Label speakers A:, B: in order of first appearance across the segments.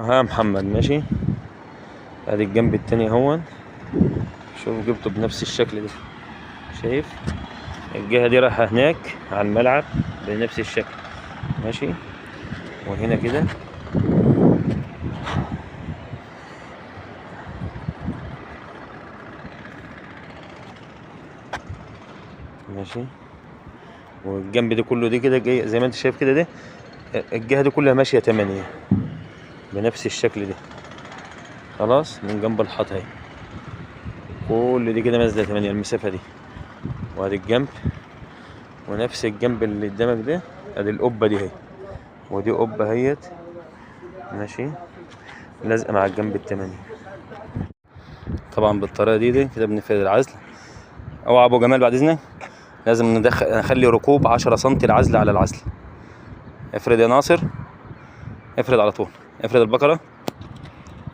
A: ها محمد ماشي. ادي الجنب التاني اهون، شوف جبته بنفس الشكل ده، شايف الجهة دي رايحة هناك على الملعب بنفس الشكل ماشي. وهنا كده ماشي. والجنب ده كله دي كده جاي زي ما انت شايف كده، ده الجهة دي كلها ماشية 8 بنفس الشكل ده. خلاص من جنب الحيطة اهي، كل دي كده نازلة 8 المسافة دي. وادي الجنب، ونفس الجنب اللي قدامك ده ادي القبة دي اهي، ودي قبة اهيت ماشي لازقة مع الجنب ال8. طبعا بالطريقة دي كده بنفرد العزل. اوعى ابو جمال بعد اذنك، لازم نخلي ركوب 10 سنتي العزل على العزل. افرد يا ناصر، افرد على طول، افرد البقرة،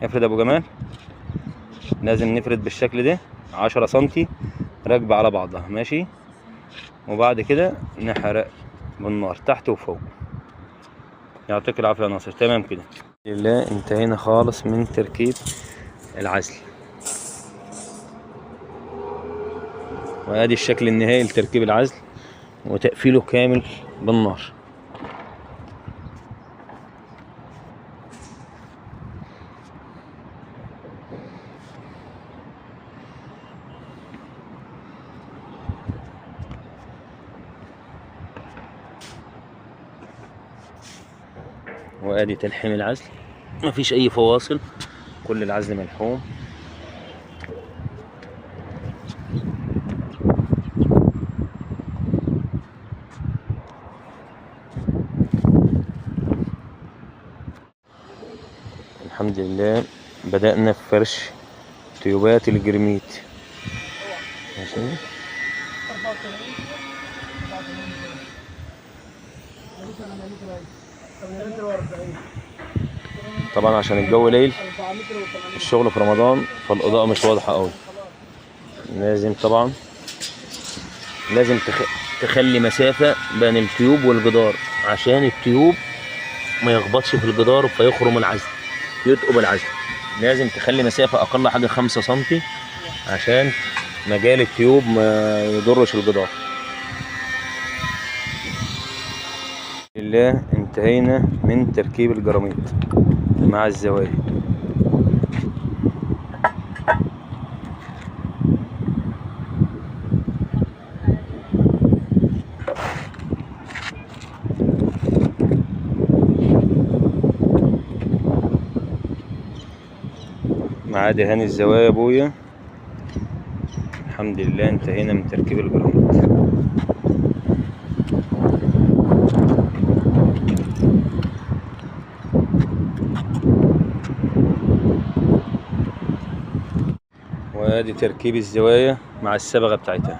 A: افرد ابو جمال. لازم نفرد بالشكل ده 10 سنتي راكبة على بعضها ماشي. وبعد كده نحرق بالنار تحت وفوق. يعطيك العافية يا ناصر. تمام كده لله، انتهينا خالص من تركيب العزل. وادي الشكل النهائي لتركيب العزل وتقفيله كامل بالنار. وادي تلحيم العزل، مفيش اي فواصل، كل العزل ملحوم. الحمد لله بدأنا في فرش تيوبات الجرميت ماشي. طبعا عشان الجو ليل الشغل في رمضان فالإضاءة مش واضحة قوي، لازم طبعا لازم تخلي مسافة بين ال tube والجدار عشان ال tube ما يخبطش في الجدار فيخرم العزل، يتقب العزل. لازم تخلي مسافة أقل حاجة 5 سنتي عشان مجال ال tube ما يضرش الجدار. لله انتهينا من تركيب الجراميط مع الزوايا. مع دهان الزوايا يا ابويا. الحمد لله انتهينا من تركيب الجراميط. وادي تركيب الزوايا مع الصبغه بتاعتها.